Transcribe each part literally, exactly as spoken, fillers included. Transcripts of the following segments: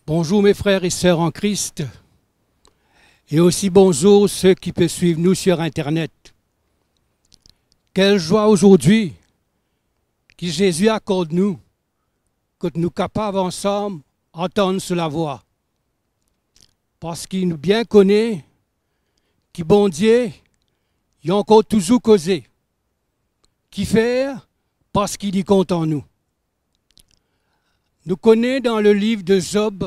Bonzour mes frères et sœurs en Christ, et aussi bonzour ceux qui peuvent suivre nous sur Internet. Quelle joie aujourd'hui ki Zezi akord nou, kot nou kapav ansam antann so lavwa. Parski nou bien kone ki Bondie, li ankor touzour koze. Kifer? Parski li kontan nou. Nou kone dan le liv de Zob,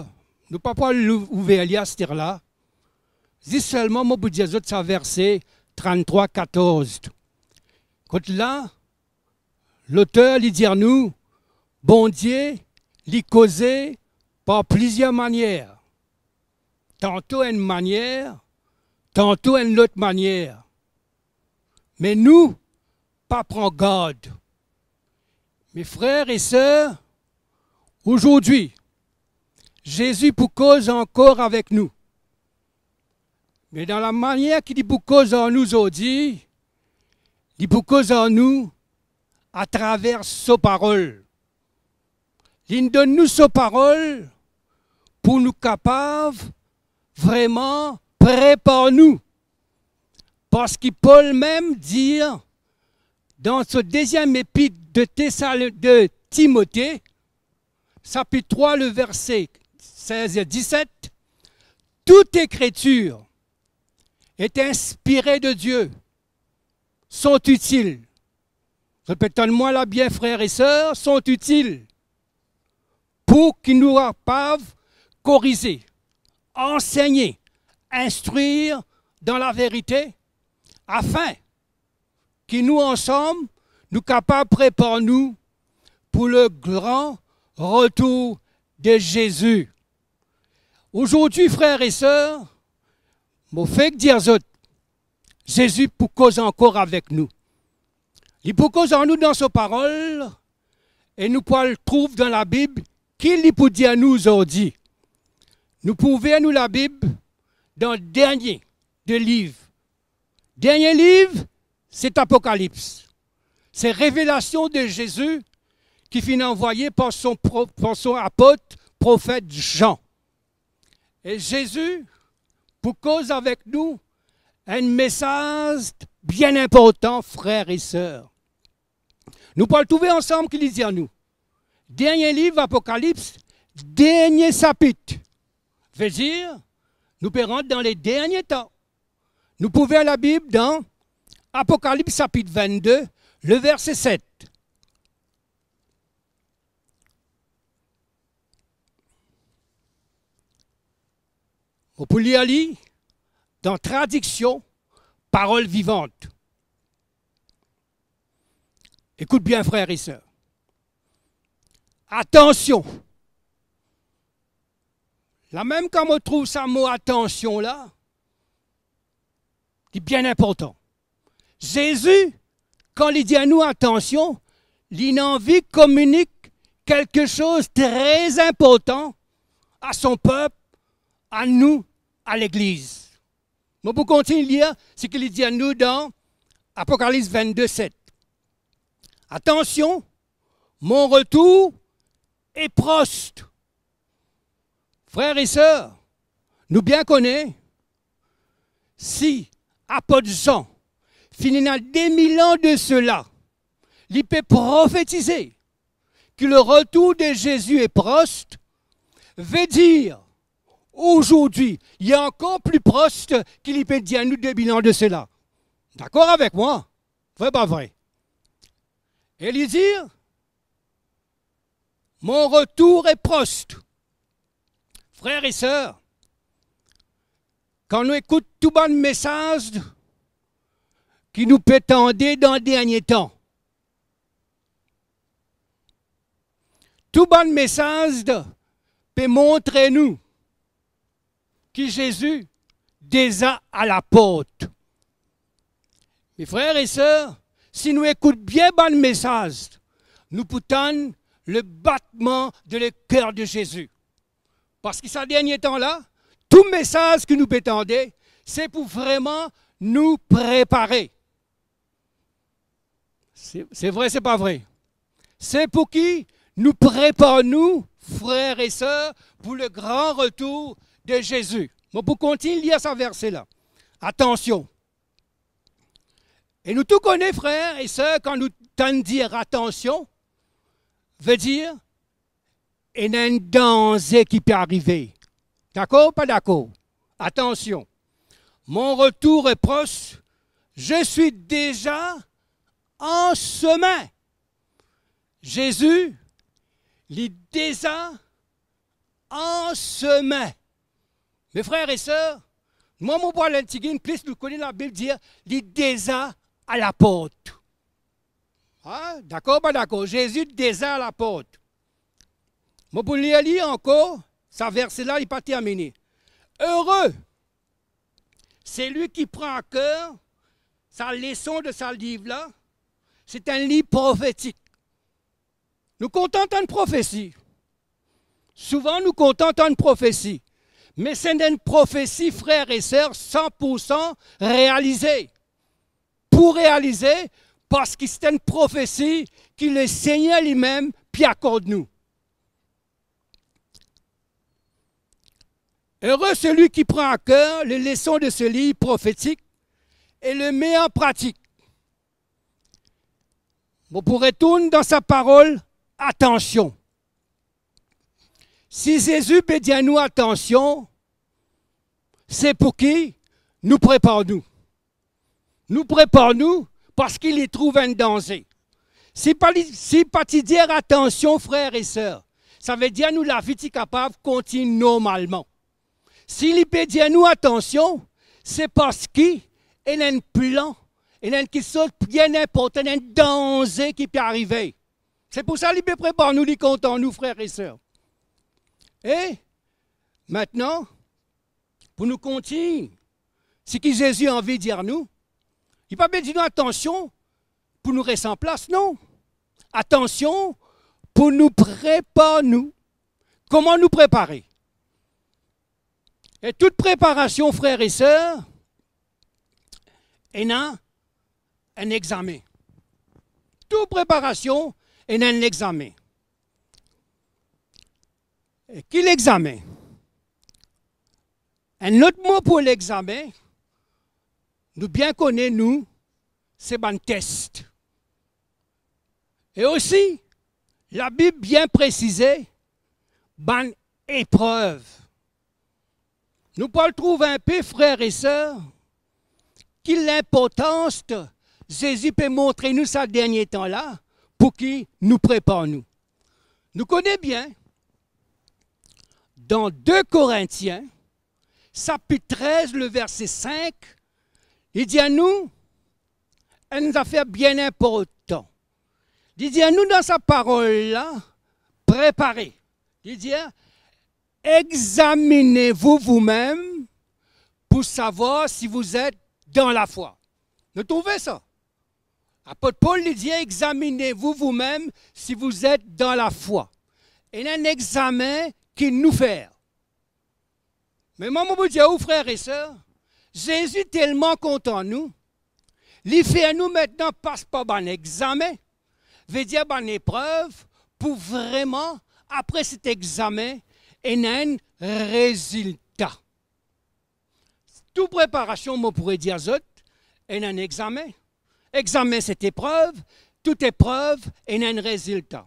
nou pa pou al lou-, ouver li aster la, zis selman mo pou dir zot sa verse tranntrwa katorz. Kot la, loter li dir nou, Bondie, li koze par plizier manier. Tanto enn manier, tanto enn lot manier. Me nou pa pran gard. Mes frères et sœurs, aujourd'hui, Zezi pou koz ankor avek nou. Me dan lamanier ki li pou koz ar nou zordi, li pou koz ar nou atraver so parol. Li donn nou so parol pou nou kapav vreman prepar nou. Parski Pol mem dir dan so deziem epit de Tesal-, de Timote, sapit trwa, le verse sez e diset, "Toute écriture est inspirée de Dieu, sont utiles." Zot pe tann mwa la bien, frères et sœurs, sont utiles pou ki nou kapav korize, ansegne, instrir dan laverite, afin ki nou ansam, nou kapav prepar nou pou le gran retour de Zezi. Azordi, frères et sœurs, mo fek dir zot, Zezi pou koz ankor avek nou. Li pou koz ar nou dan so parol, e nou pou al trouv dan Labib ki li pou dir nou azordi. Nou pou ouver nou Labib dan dernie de liv. Dernie liv, se Apokalips. Se revelasion de Zezi ki finn anvwaye par son pro-, par son apot, profet Zan. E Zezi pou koz avek nou enn mesaz bien inportan, frères et sœurs. Nou pou al trouve ansam ki li dir nou. Dernie liv Apokalips, dernie sapit. Vedir, nou pe rant dan le dernie tan. Nou pou ouver Labib dan Apokalips sapit vennde, le verse set. Mo pou lir li dan tradiksion Parole Vivante. Ekout bien, frères et sœurs. Atansion. Lamem kan mo trouv sa mo atansion la, li bien inportan. Zezi, kan li dir nou atansion, li ena anvi kominik kelke soz tre inportan a son pep, a nou, a legliz. Mo pou kontign lir seki li dir nou dan Apokalips vennde set. Atansion, mon retour est proche. Frères et sœurs, nou bien kone, si apot Zan finn ena de mil an de sela, li pe profetize ki le retour de Zezi est proche, vedir, azordi, li ankor pli pros ki li pe dir nou de mil an de sela. Dakor avek mwa? Vre pa vre? E li dir, mon retour est proche. Frères et sœurs, kan nou ekout tou bann mesaz ki nou pe tande dan dernie tan, tou bann mesaz pe montre nou ki Zezi deza alaport. Mes frères et sœurs, si nou ekout bien bann mesaz, nou pou tann le batman de le ker de Zezi. Parski sa dernie tan la, tou mesaz ki nou pe tande, se pou vreman nou prepare. Se, se vre, se pa vre? Se pou ki nou prepar nou, frer e ser, pour le grand retour de Jésus. Mo pou kontign lir sa verse la. Atansion. E nou tou kone, frer e ser, kan nou tann dir atansion, vedir ena enn danze ki pe arive. Dakor, pa dakor? Atansion. Mon retour est proche, je suis déjà en chemin. Zezi, li deza an semin. Me frer e ser, mwa mo pou al enn tigit plis, nou kone Labib dir, li deza alaport. Ah, dakor, pa dakor? Zezi deza alaport. Mo pou lir li ankor, sa verse la, li pa termine. Ere selwi ki pran a ker sa leson de sa liv la, se enn liv profetik. Nou kontan tann profesi. Souvan nou kontan tann profesi. Me se enn profesi, frer e ser, san pour san realize. Pou realize, parski se enn profesi ki Lesegner limem pe akord nou. Ere selwi ki pran a ker le leson de se liv profetik e le met an pratik. Mo pou retourn dan sa parol, atansion. Si Zezi pe dir nou atansion, se pouki nou prepar nou. Nou prepar nou parski li trouv enn danze. Si pa li, si pa ti dir atansion, frer e ser, savedir nou lavi ti kapav kontign normalman. Si li pe dir nou atansion, se parski ena enn plan, ena enn kiksoz bien inportan, ena enn danze ki pe arive. Se pou sa li pe prepar nou, li kontan nou, frer e ser. E mintnan, pou nou kontign seki Zezi anvi dir nou, li pa pe dir nou atansion pou nou res an plas, non. Atansion pou nou prepar nou. Kouma nou prepare? E tou preparasion, frer e ser, ena enn examen. Tou preparasion ena enn examen. E ki lexamen? Enn lot mo pou lexamen, nou bien kone nou, se bann tes. E osi, Labib bien presize, bann eprev. Nou pou al trouv inpe, frer e ser, ki linportans Zezi pe montre nou sa dernie tan la, pouki nou prepar nou. Nou kone bien, dan de Korintien, sapit trez, le verse sink, li dir nou enn zafer bien inportan. Li dir nou dan sa parol la, prepare. Li dir, examinez-vous vous-même pour savoir si vous êtes dans la foi. Nou trouve sa? Apot Pol, li dir, examinez-vous vous-même si vous êtes dans la foi. Ena enn examen ki nou fer. Me mwa, mo pou dir ou, frer e ser, Zezi telman kontan nou, li fer nou mintnan pas par bann examen, vedir bann eprev, pou vreman, apre set examen, ena enn rezilta. Tou preparasion, mo pou redir zot, ena enn examen. Examen, se eprev, tou eprev ena enn rezilta.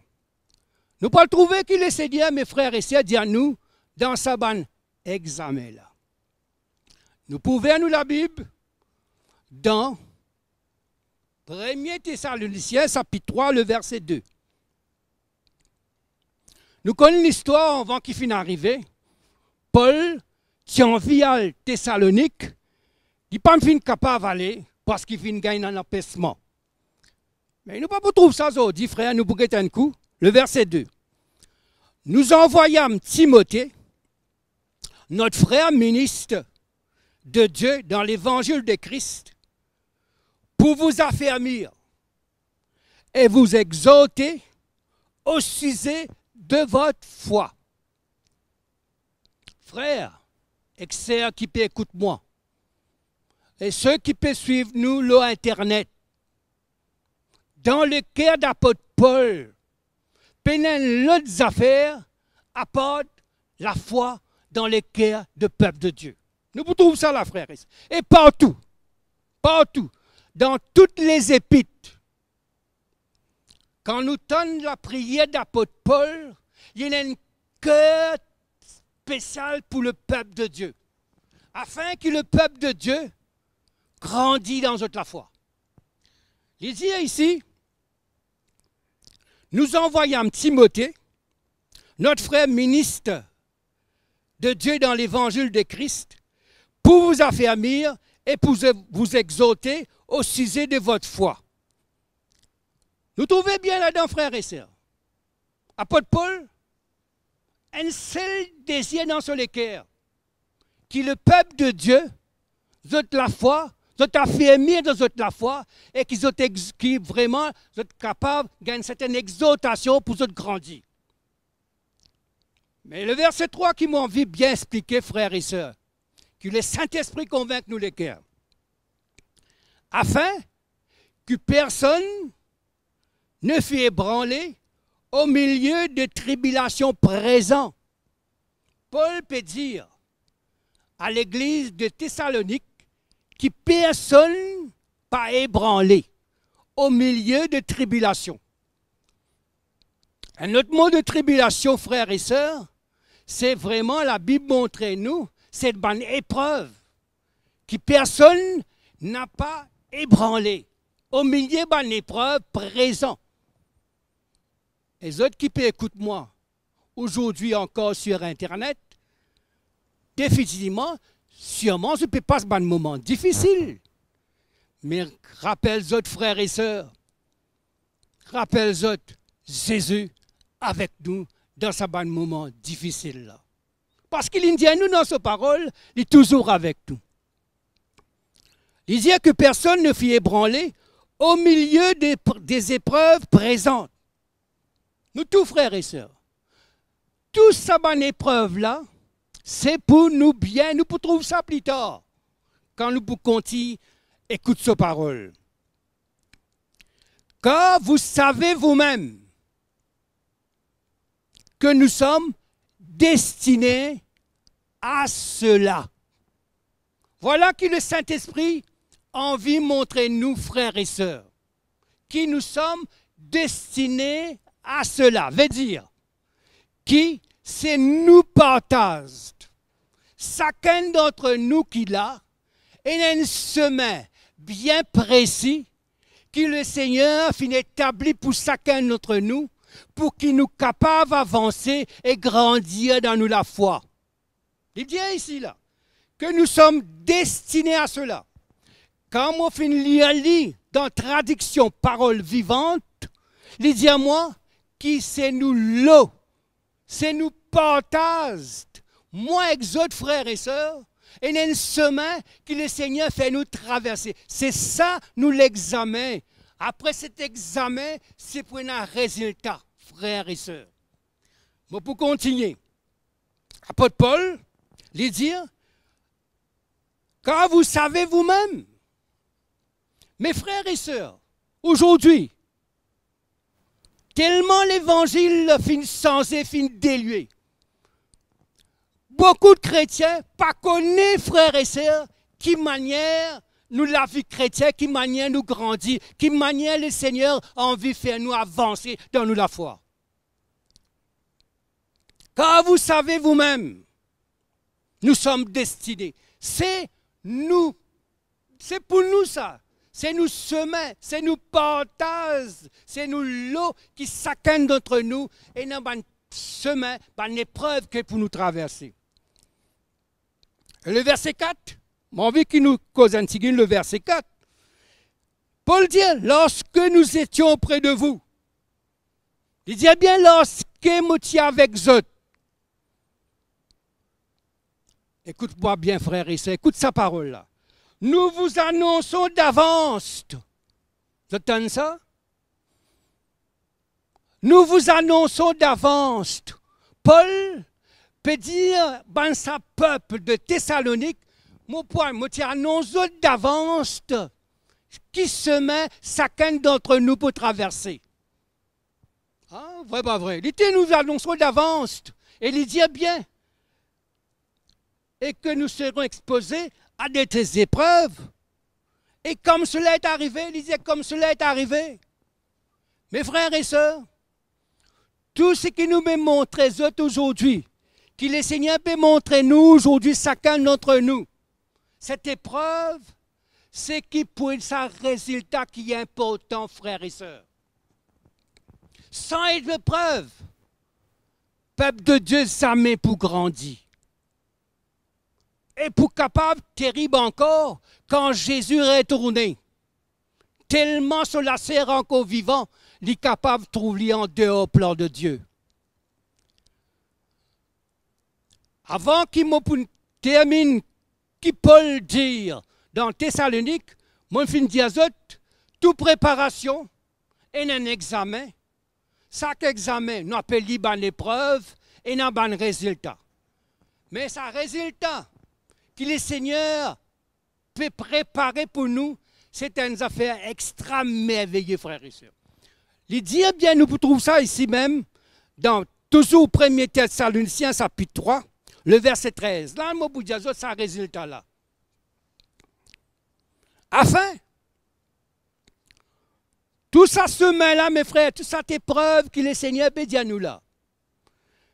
Nou pou al trouve ki Lesegner, me frer e ser, dir nou dan sa bann examen la. Nou pou ouver nou Labib dan Premie Tesalonisien, sapit trwa, le verse de. Nou konn listwar anvan ki finn arive. Pol ti anvi al Tesalonik, li pa finn kapav ale, parski finn gagn enn anpesman. Me nou pa pou trouv sa zordi, frer, nou pou get enn kou. Le verse de. Nous envoyâmes Timothée, notre frère ministre de Dieu dans l'évangile de Christ, pour vous affermir et vous exhorter au sujet de votre foi. Frer ek ser ki pe ekout mwa, e seki pe swiv nou lor internet, dan leker dapot Pol, pena enn lot zafer aport lafwa dan leker de pep de Die. Nou pou trouv sa la, frer e ser. E partou, partou, dan tou lezepit, kan nou tann lapriyer lapot Pol, li ena enn ker spesial pou lepep de Die, afin ki lepep de Die grandi dan zot lafwa. Li dir isi, nous envoyâmes Timothée, notre frère ministre de Dieu dans l'évangile de Christ, pour vous affermir et pour vous exhorter au sujet de votre foi. Nou trouve bien ladan, frer e ser. Apot Pol, enn sel dezir dan so leker, ki lepep de Die, zot lafwa, zot afirme dan zot lafwa, e ki zot ex-, ki vreman zot kapav gagn sertenn exortasion pou zot grandi. Me le verse trwa ki mo anvi bien explike, frer e ser, ki Lesintespri konvink nou leker. Afin que personne ne fut ébranlé au milieu des tribulations présentes. Pol pe dir a legliz de Tesalonik ki personn pa ebranle au milieu de tribulasion. Enn lot mo de tribilasion, frer e ser, se vreman, Labib montre nou, se bann eprev ki personn napa ebranle, omilie bann eprev prezan. E zot ki pe ekout mwa azordi ankor sir internet, definitivman, sirman zot pe pas bann moman difisil. Me rapel zot, frer e ser, rapel zot, Zezi avek nou dan sa bann moman difisil la. Parski li dir nou dan so parol, li touzour avek nou. Li dir ke personn ne fut ébranlé au milieu des, des épreuves présentes. Nou tou, frer e ser, tou sa bann eprev la, se pou nou bien, nou pou trouv sa pli tar, kan nou pou kontign ekout so parol. Car vous savez vous-même que nous sommes destinés à cela. Vwala ki Lesintespri anvi montre nou, frer e ser, ki nous sommes destinés à cela. Vedir ki se nou partaz, sakenn dantre nou ki la, ena enn semin bien presi ki Lesegner finn etabli pou sakenn dantre nou, pou ki nou kapav avanse e grandir dan nou lafwa. Li dir isi la, que nous sommes destinés à cela. Kan mo finn lir li dan tradiksion Parole Vivante, li dir mwa ki se nou lo, se nou partaz, mwa ek zot, frer e ser, ena enn semin ki Lesegner fer nou traverse. Se sa nou lexamen. Apre set examen, se pou ena rezilta, frer e ser. Mo pou kontigne. Apot Pol, li dir, car vous savez vous-même. Me frer e ser, azordi, telman levanzil finn sanze, finn delye, boukou de kretien pa kone, frer e ser, ki manier nou lavi kretien, ki manier nou grandi, ki manier Lesegner anvi fer nou avanse dan nou lafwa. Car vous savez vous-même, nous sommes destinés. Se nou, se pou nou sa. Se nou semin, se nou partaz, se nou lo ki sakenn dantre nou ena bann semin, bann eprev ki pou nou traverse. E le verse kat, mo anvi ki nou koz enn tigit le verse kat. Pol dir, lorsque nous étions auprès de vous, li dir bien, lorsque mo ti avek zot. Ekout mwa bien, frer e ser, ekout sa parol la. Nous vous annonçons d'avance. Zot tann sa? Nous vous annonçons d'avance. Pol pe dir bann sa pep de Tesalonik, mo pou, mo ti anons zot davans ki semin sakenn dantre nou pou traverse. Ah, vre pa vre? Li ti nous annonçons d'avance E li dir bien, et que nous serons exposés à des épreuves. Et comme cela est arrivé, li dir, comme cela est arrivé. Mes frères et sœurs, tou seki nou pe montre zot azordi, ki Lesegner pe montre nou azordi, sakenn dantre nou, set eprev, seki pou sa rezilta ki inportan, frer e ser. San eprev, pep de Die zame pou grandi. E pou kapav terib ankor, kan Zezi retourne, telman so laser ankor vivan, li kapav trouv li andeor plan de Die. Avan ki mo pou terminn ki Pol dir dan Tesalonik, mo finn dir zot, tou preparasion ena enn examen. Sak examen, nou apel li bann eprev, ena bann rezilta. Me sa rezilta ki Lesegner pe prepare pou nou, se enn zafer extra merveye, frer e ser. Li dir bien, nou pou trouv sa isi mem, dan touzour Premie Tesalonisien sapit trwa, le verse trez. La, mo pou dir zot sa rezilta la. Afin, tou sa semin la, mes frères, tou sa eprev ki Lesegner pe dir nou la,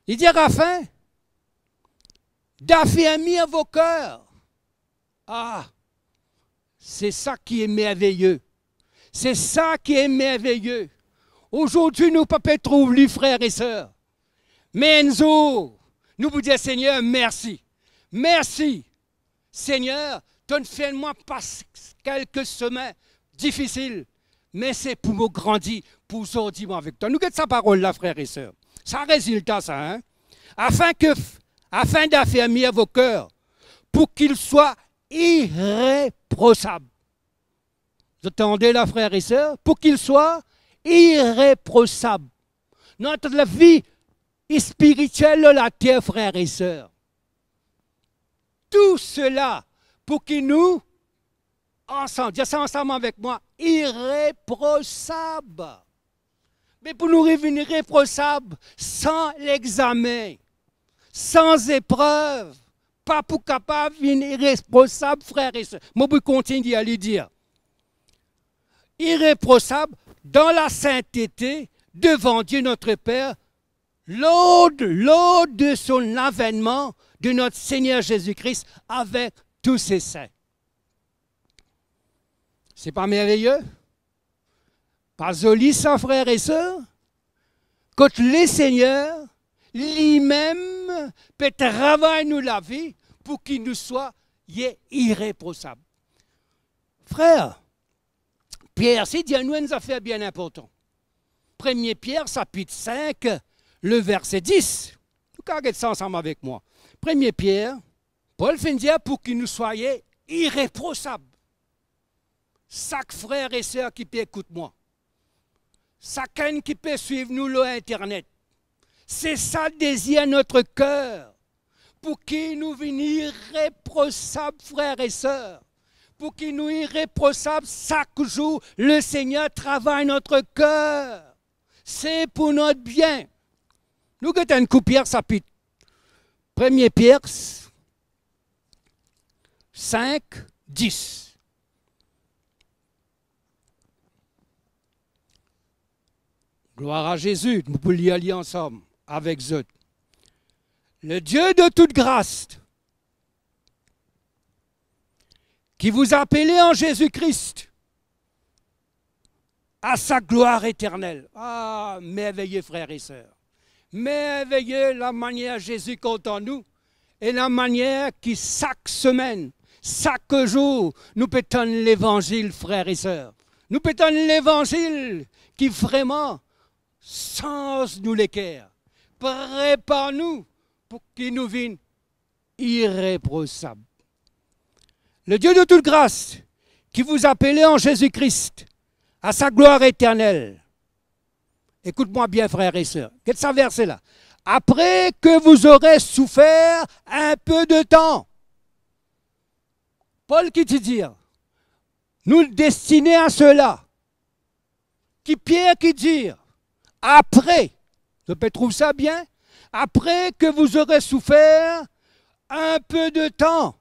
li dir, afin d'affermir vos cœurs. Ah, se sa ki merveye. Se sa ki merveye. Azordi, nou pa pe trouv li, frer e ser. Me enn zour, nou pou dir, Segner, mersi. Mersi, Segner, to'nn fer mwa pas kelke semin difisil, me se pou mo grandi, pou zordi mo avek twa. Nou get sa parol la, frer e ser. Sa rezilta sa, hein? Afin que, afin d'affermir vos cœurs, pour qu'ils soient irréprochables. Zot tande la, frer e ser? Pour qu'ils soient irréprochables. Notre vie spirituelle lor later, frer e ser. Tou sela pou ki nou ansam, dir sa ansam avek mwa, irreprosab. Me pou nou vinn irreprosab san lexame, san zeprev, pa pou kapav vinn irreprosab, frer e ser. Mo pou kontign dir, li dir, irreprosab dans la sainteté devant Dieu notre Père, lors, lors de son avènement de notre Seigneur Jésus-Christ avec tous ses saints. Se pa merveye? Pa zoli sa, frer e ser? Kot Lesegner limem pe travay nou lavi pou ki nou swa ye irreprosab. Frer, Pier si dir nou enn zafer bien inportan. Premie Pier, sapit sink, le verse dis. Nou kav get sa ansam avek mwa. Premie Pier, Pol finn dir pou ki nou swa ye irreprosab. Sak frer e ser ki pe ekout mwa, sakenn ki pe swiv nou lor internet, c'est ça le désir de notre cœur. Pou ki nou vinn irreprosab, frer e ser. Pou ki nou irreprosab sak zour, Lesegner travay notre cœur. Se pou not bien. Nou get enn kou Pier sapit. Premie Pier sink, dis. Glwar a Zezi, nou pou lir li ansam avek zot. Le Dieu de toute grâce, qui vous a appelés en Jésus-Christ à sa gloire éternelle. Ah, merveye, frer e ser. Merveye lamanier Zezi kontan nou e lamanier ki sak semenn, sak zour, nou pe tann levanzil, frer e ser. Nou pe tann levanzil ki vreman sanz nou leker, prepar nou pou ki nou vinn irreprosab. Le Dieu de toute grâce, qui vous a appelés en Jésus-Christ à sa gloire éternelle. Écoute-moi bien, frères et sœurs. Get sa verse la. Après que vous aurez souffert un peu de temps. Pol ki ti dir, nou destine a sela. Ki Pier ki dir, apre, zot pe trouv sa bien, après que vous aurez souffert un peu de temps.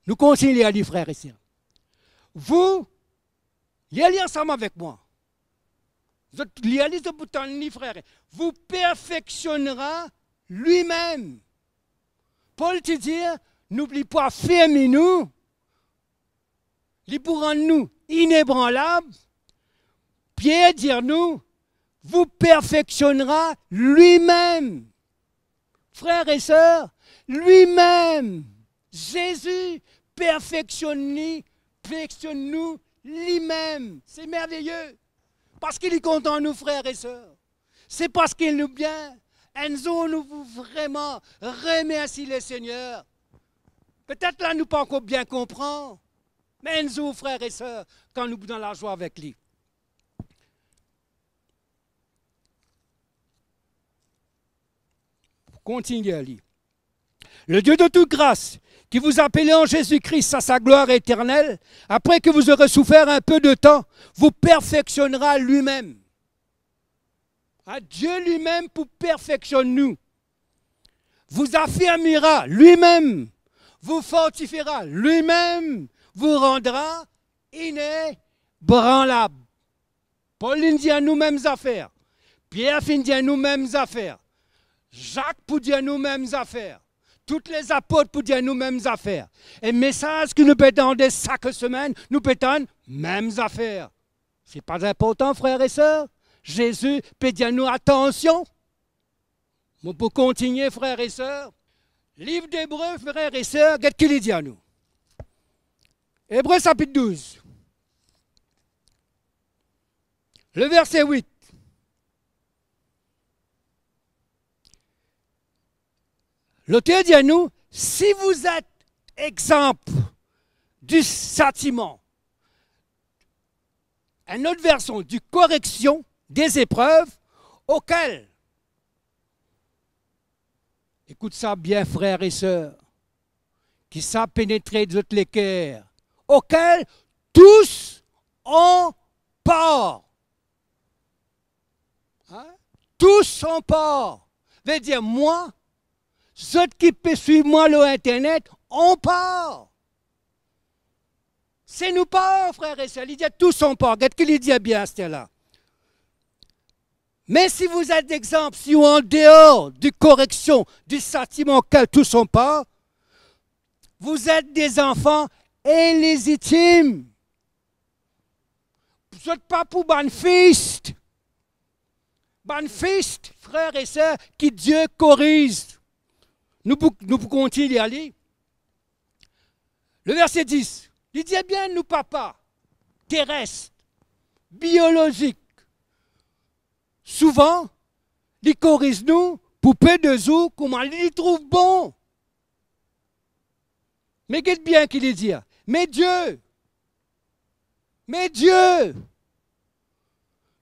Nou kontign lir li, frer e ser. Vous, lir li ansam avek mwa. Zot lir li, zot pou tann li, frer. Vous perfectionnera lui-même. Pol ti dir, nou, li pou afirm nou, li pou rann nou inebranlab. Pier dir nou, vous perfectionnera lui-même. Frer e ser, lui-même, Zezi perfeksionn li, perfeksionn nou limem. Se merveye. Parski li kontan nou, frer e ser. Se parski nou bien. Enn zour nou pou vreman remersie Lesegner. Petet la nou pa ankor bien konpran, me enn zour, frer e ser, kan nou pou dan lazwa avek li. Kontign li. Le Dieu de toute grâce, qui vous a appelés en Jésus-Christ à sa gloire éternelle, après que vous aurez souffert un peu de temps, vous perfectionnera lui-même. Hein, Dieu lui-même pou perfeksionn nou. Vous affirmera lui-même, vous fortifiera lui-même, vous rendra inébranlables. Pol inn dir nou mem zafer. Pier finn dir nou mem zafer. Zak pou dir nou mem zafer. Tou lezapot pou dir nou mem zafer. E mesaz ki nou pe tande sak semenn, nou pe tann mem zafer. Se pa inportan, frer e ser? Zezi pe dir nou, atansion. Mo pou kontigne, frer e ser. Liv Ebre, frer e ser, get ki li dir nou. Ebre sapit douz, le verse wit. Loter dir nou, si vous êtes exempt du châtiment, une autre version, du correction des épreuves auxquelles, ekout sa bien, frer e ser, ki sa penetre zot leker, auxquelles tous ont part. Hein? Tous ont part. Vedir mwa, zot ki pe swiv mwa lor internet, ont part. Se nou par, frer e ser. Li dir tous ont part. Get ki li dir bien aster la. Mais si vous êtes exempt, si vous en dehors du correction, du châtiment auquel tous ont part, vous êtes des enfants illégitimes. Zot pa pou bann fis. Bann fis, frer e ser, ki Die koriz. Nou pou, nou pou kontign lir li. Le verse dis, li dir bien nou papa teres, biolozik. Souvan, li koriz nou pou pe de zour kouma li trouv bon. Me get bien ki li dir. Me Die, me Die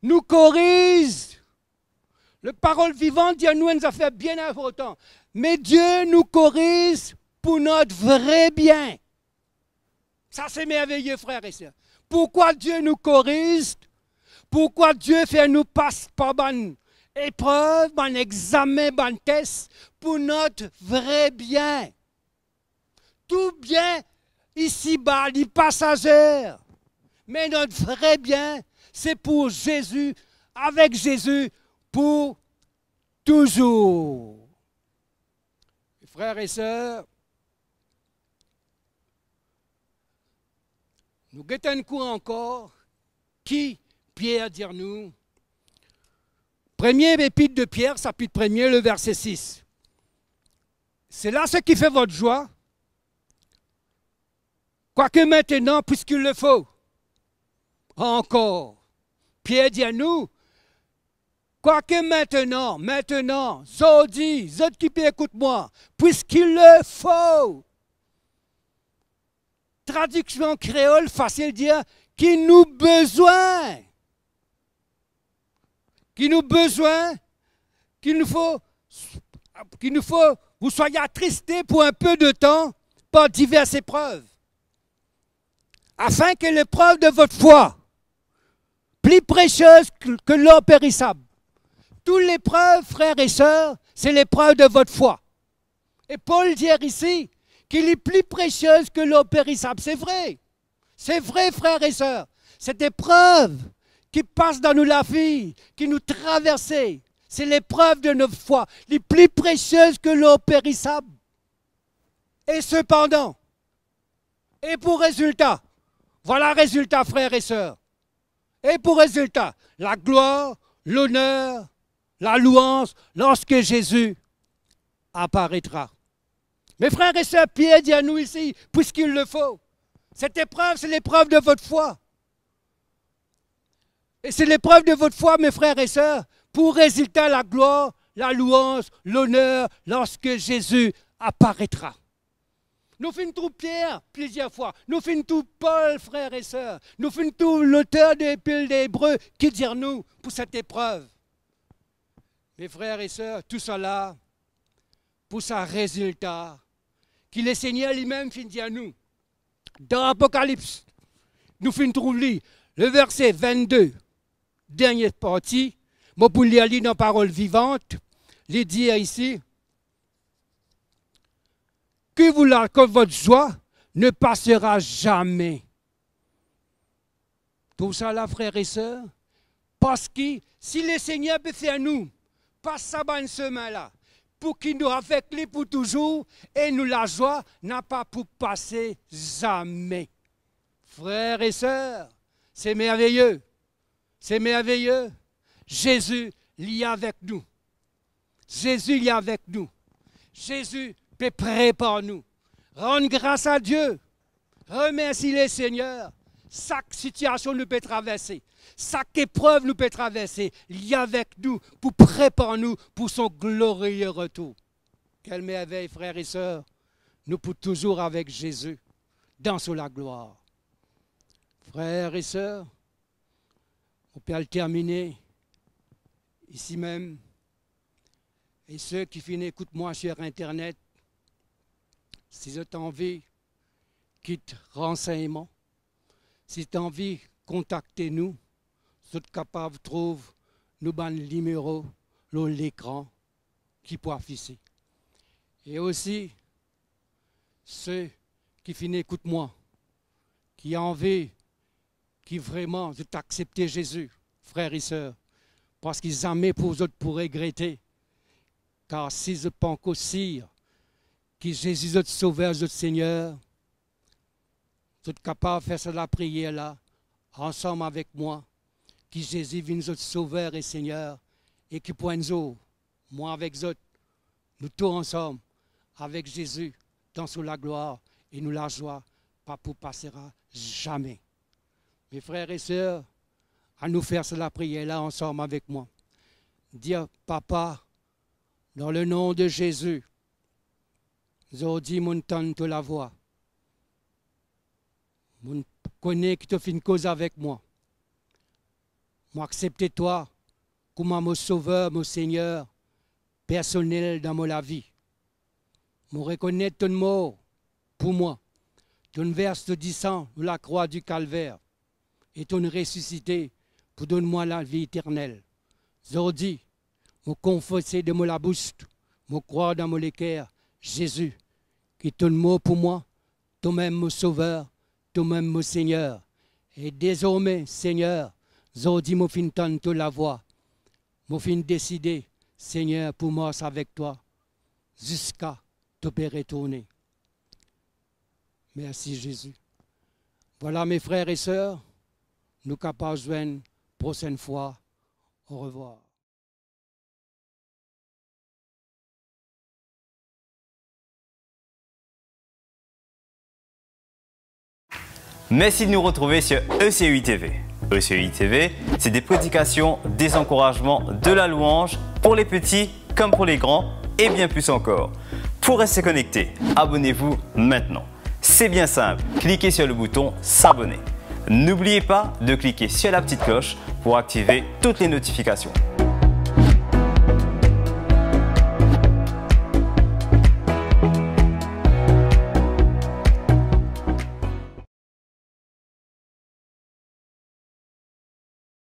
nou koriz. Leparol Vivan dir nou enn zafer bien inportan. Me Die nou koriz pou not vre bien. Sa se merveye, frer e ser. Pourkwa Die nou koriz? Pourkwa Die fer nou pas par bann eprev, bann examen, bann tes? Pou not vre bien. Tou bien isiba, li pasaze. Me not vre bien, se pou Zezi, avek Zezi, pou touzour. Frer e ser, nou get enn kou ankor ki Pier dir nou. Premie epit de Pier, sapit premie, le verse sis. C'est là ce qui fait votre joie, quoique maintenant, puisqu'il le faut encore. Pier dir nou, quoique maintenant, maintenant, zordi, zot ki pe ekout mwa, puisqu'il le faut. Tradiksion kreol fasil dir ki nou bezwin. Ki nou bezwin, qu'il nous faut, qu'il nous faut, vous soyez attristés pour un peu de temps par diverses épreuves, afin que l'épreuve de votre foi, plus précieuse que, que l'or périssable, Tout leprev, frer e ser, se leprev de vot fwa. E Pol dir isi ki li pli presie ki lor perisab. Se vre. Se vre, frer e ser. Set eprev ki pas dan nou lavi, ki nou traverse, se leprev de nou fwa. Li pli presie ki lor perisab. E sepandan, e pou rezilta, vwala rezilta, frer e ser. E pou rezilta, laglwar, loner, lalouanz, lorske Zezi aparetra. Me frer e ser, Pier dir nou isi, puisqu'il le faut, cette épreuve, c'est l'épreuve de votre foi. Et c'est l'épreuve de votre foi, mes frères et sœurs, pou rezilta laglwar, lalouanz, loner, lorske Zezi aparetra. Nou finn trouv Pier plizier fwa. Nou finn trouv Pol, frer e ser. Nou finn trouv loter de lepil de Ebre ki dir nou pou set eprev. Me frer e ser, tousala pou sa rezilta ki Lesegner limem finn dir nou dan Apokalips. Nou finn trouv li, le verse vennde, dernie parti, mo pou lir li dan Parole Vivante, li dir isi, que vous la, que votre joie ne passera jamais. Tousala, frer e ser, parski si Lesegner pe fer nou pas sa bann semin la, pou ki nou avek li pou touzour, e nou lazwa napa pou pase zame. Frer e ser, se merveye. Se merveye. Zezi, li avek nou. Zezi, li avek nou. Zezi pe prepar nou. Rann gras a Die. Remersi Lesegner. Sak sitiasion nou pe traverse, sak eprev nou pe traverse, li avek nou pou prepar nou pou son glorie retour. Kel mervey, frer e ser, nou pou touzour avek Zezi dan so laglwar. Frer e ser, mo pe al termine isi mem. E seki finn ekout mwa sir internet, si zot anvi kit ransegnman, si zot anvi kontakte nou, zot kapav trouv nou bann nimero lor lekran ki pou afise. E osi, seki finn ekout mwa, ki anvi ki vreman zot aksepte Zezi, frer e ser, parski zame pou zot pou regrete, kar si zot pankor sir ki Zezi zot Sover, zot Segner, zot kapav fer sa lapriyer la ansam avek mwa, ki Zezi vinn zot Sover e Segner, e ki pou enn zour, mwa avek zot, nou tou ansam avek Zezi dan so laglwar, e nou lazwa pa pou pasera zame. Me frer e ser, anou fer sa lapriyer la ansam avek mwa. Dir, Papa, dan le nom de Zezi, zordi monn tann to lavwa. Monn kone ki to finn koz avek mwa. Mo aksepte twa kouma mo Sover, mo Segner personel dan mo lavi. Mo rekonet to'nn mor pou mwa, to'nn vers to disan lor lakrwa di Kalver, e to'nn resisite pou donn mwa lavi eternel. Zordi, mo konfese de mo labous, mo krwar dan mo leker, Zezi, ki to'nn mor pou mwa, tomem mo Sover, tomem mo Segner. E dezorme, Segner, zordi mo finn tann to lavwa, mo finn deside, Segner, pou mars avek twa ziska to pe retourne. Mersi, Zezi. Vwala, me frer e ser, nou kapav zwenn prosenn fwa. Orevwar. Merci de nous retrouver sur E C U I T V. E C U I T V, c'est des prédications, des encouragements, de la louange pour les petits comme pour les grands et bien plus encore. Pour rester connecté, abonnez-vous maintenant. C'est bien simple, cliquez sur le bouton s'abonner. N'oubliez pas de cliquer sur la petite cloche pour activer toutes les notifications.